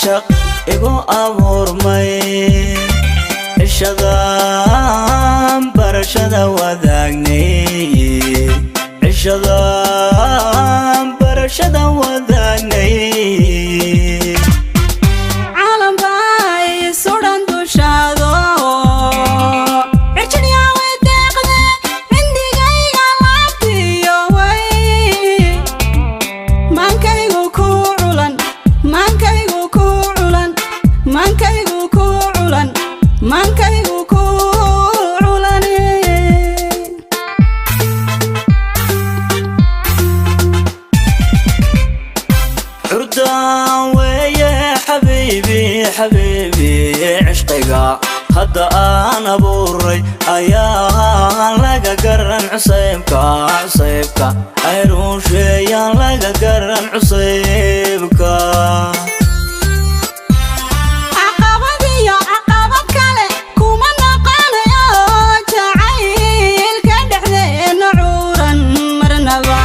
Caashaq igu abuurmay, cishadan barashada wadaagnay, cishadan barashada wadaagnay. Calan bay sudan dushaado, cirjidhyawe deeqde cindigayga laabtiyo way. Maankaygu ku culan, maankaygu ku culan, maankaygu ku culan, maankaygu ku culan. Curdaan weeye xabiibi, xabiibi, cishqiga hadda aan abuuray ayaan laga garan cusaybka, cusaybka ayruusheeyaan laga garan cusaybka. Caqabad iyo caqabad kale kuma noqonayo, jacaylka dhexdeena cuuran marnaba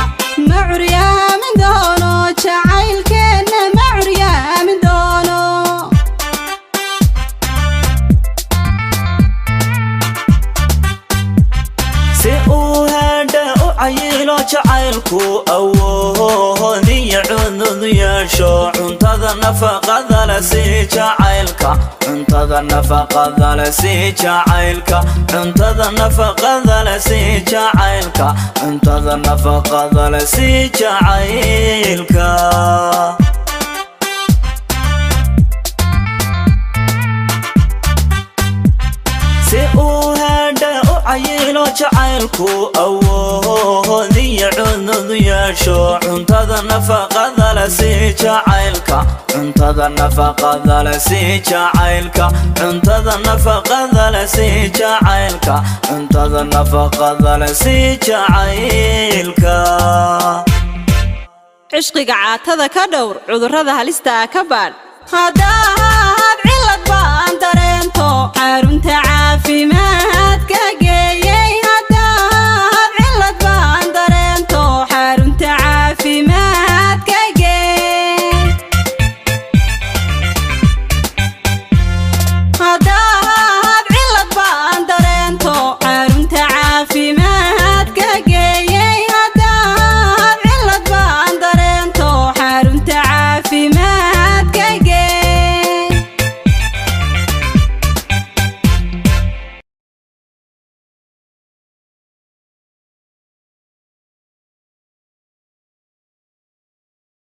ma curyaamin doono, jacaylkeenna ma curyaamin doono. Si uu heedhe u cayilo jacaylku, awoodiyo cudud yeesho, cuntada nafaqada leh sii jacaylka, cuntada nafaqada leh sii jacaylka, cuntada nafaqada leh sii jacaylka, cuntada nafaqada leh sii jacaylka. Si uu heedhe u cayilo jacaylku, awoodiyo cudud yeesho, cuntada nafaqada leh sii jacaylka, cuntada nafaqada leh sii jacaylka, cuntada nafaqada leh sii jacaylka, cuntada nafaqada leh sii jacaylka. Cishqiga caatada ka dhowr, cudurrada halista ah ka baadh. Haddaad cilad baan dareento, xarunta caafimaad.